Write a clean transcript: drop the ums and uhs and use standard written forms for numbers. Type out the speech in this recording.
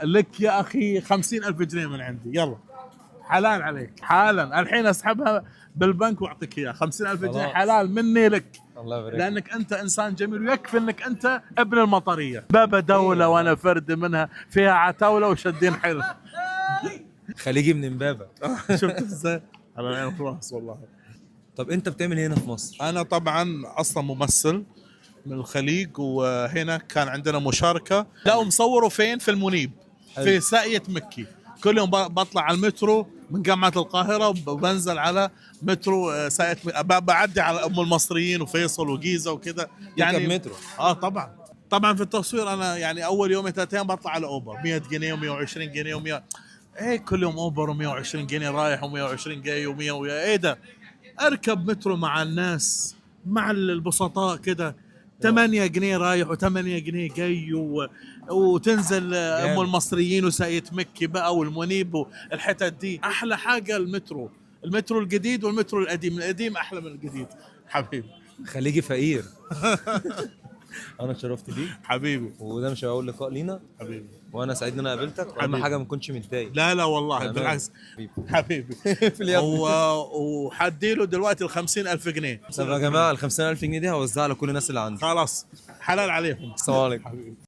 لك يا اخي 50,000 جنيه من عندي، يلا حلال عليك، حالا الحين اسحبها بالبنك واعطيك اياها. 50,000 جنيه خلاص. حلال مني لك. الله يبارك. لانك انت انسان جميل، ويكفي انك انت ابن المطريه، بابا دولة وانا فرد منها، فيها عتاوله وشدين حيل. خليجي من امبابه. شفت ازاي؟ على العين والراس والله. طب انت بتعمل ايه هنا في مصر؟ انا طبعا اصلا ممثل من الخليج، وهنا كان عندنا مشاركة. لا، ومصوره فين؟ في المنيب. حلو. في ساقية مكي. كل يوم بطلع على المترو من جامعه القاهرة وبنزل على مترو ساقية بعدي على ام المصريين وفيصل وجيزة وكده. يعني مترو. اه طبعا طبعا. في التصوير انا يعني اول يومين 3 ايام بطلع على اوبر 100 جنيه و120 جنيه و100، ايه كل يوم اوبر و120 جنيه رايح و120 جاي و100 ايه ده؟ اركب مترو مع الناس، مع البسطاء كده، 8 جنيه رايح و8 جنيه جاي وتنزل ام جامد. المصريين وساقية مكي بقى والمنيب والحتت دي. احلى حاجة المترو، المترو الجديد والمترو القديم، القديم احلى من الجديد حبيبي. خليجي فقير. انا اتشرفت بيك. حبيبي. وده مش اول لقاء لينا. حبيبي. وانا سعيد ان انا قابلتك، واهم حبيبي. حاجة ما كنتش متضايق. لا لا والله. تمام. بالعكس. حبيبي. حبيبي. في اليد. وحديله دلوقتي ال 50,000 جنيه. طب يا جماعة، ال 50000 جنيه دي هوزعها على كل الناس اللي عندي. خلاص، حلال عليهم. السلام عليكم. حبيبي.